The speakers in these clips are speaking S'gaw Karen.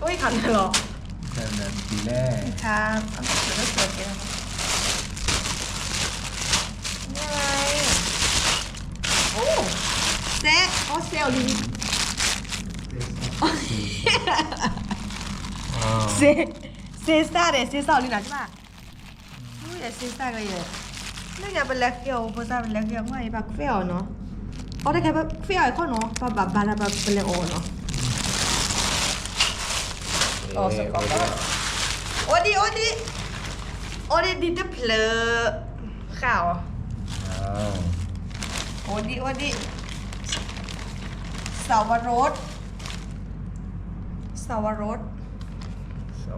အိၣ်ခါန့ၣ်လီၤ. ခါန့ၣ်လဲၣ်. ခါ အမ့ၢ်စၢၤလၢစၢၤကဲ မ့ၢ်လၢ အိၣ် စဲ အီစဲအီၤလံ. စဲ စဲစၢ်န့ၣ် စဲစၢ်အီၤလံနၤ ကဘၣ် မ့ၢ်ယဲစ့စၢ်ကယဲၢ်, လၢညါပလဲၤဃ့အီၤ ဖိသၣ်ပလဲၤဃ့အီၤ မ့ၢ်အံၤပှၤခွဲးအီၤနီၤ, အီတခါပခွဲးအီၤအံၤခီနီၤ ပဘၣ်ဘၣ်လၢပလဲၤအီၤနီၤ, အီၤစကီး, အိၣ်ဒံး အိၣ်ဒံး, အိၣ်ဒံးဒ်တဖျၢၣ်, ဃၣ်အီၤ, အိၣ်ဒံး အိၣ်ဒံး, စးဝရူတ်ၣ် စးဝရူတ်ၣ်,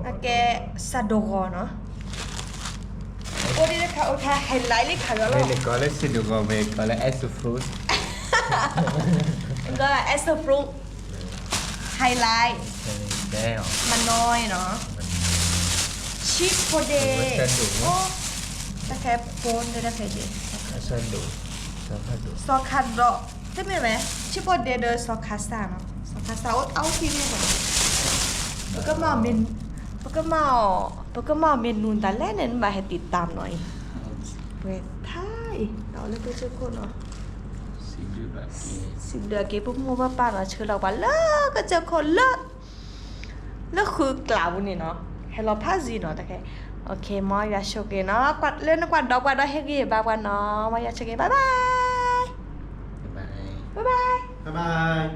အကဲ စးဒိၣ်ဂီၤနီၤ, အိၣ်ဒံးတခါ အိၣ်တခါ highlight လံခါဒီးလီၤ, မ့ၢ်နကီးလၢစးဒိၣ်ဂီၤ မ့ၢ်ကီးလၢ extra fruit, ကီးလၢ extra fruit, highlight, မနီၤနီၤ, ချံဖိဒ့, တခါဖိန့ၣ်တခါဒ့, စီၤခါဒီး, တမ့ၢ်ဝဲ, ချံဖိဒ့ဒီးစီၤခါစၢ်နီၤ, စီၤခါစၢ်အိၣ်အါအိၣ်ခံန့ၣ်, ပကမၤအီၤ, ပကမၤအီၤ ပကမၤအီၤမ့ၢ်နုၤတၢ်လဲၣ်န့ၣ် နဘၣ်ဟဲတံာ်တာ်နီၤအံၤ, ပှဲၤထါအံၤ တၢ်အီၣ်လၢကစၢၢ်ခိၣ်နီၤ, စံးဘျုးက့ၤ ပမိၢ်ပပၢ်နီၤ ဆှၢလီၤပှၤလၢကစၢၢ်ခိၣ်လၢ လၢဃုကျးပူၤန့ၣ်နီၤ, ဟဲလီၤဖးယံၤနီၤ တခါ, မ့ၢ်ယွၤဆိၣ်ဂ့ၤနီၤ, လၢနကွၢ်ဒီးပှၤဒီးဟ့ၣ်ဂံၢ်ဘါပှၤနီၤ, မ့ၢ်ယွၤဆိၣ်ဂ့ၤ bye bye, bye bye.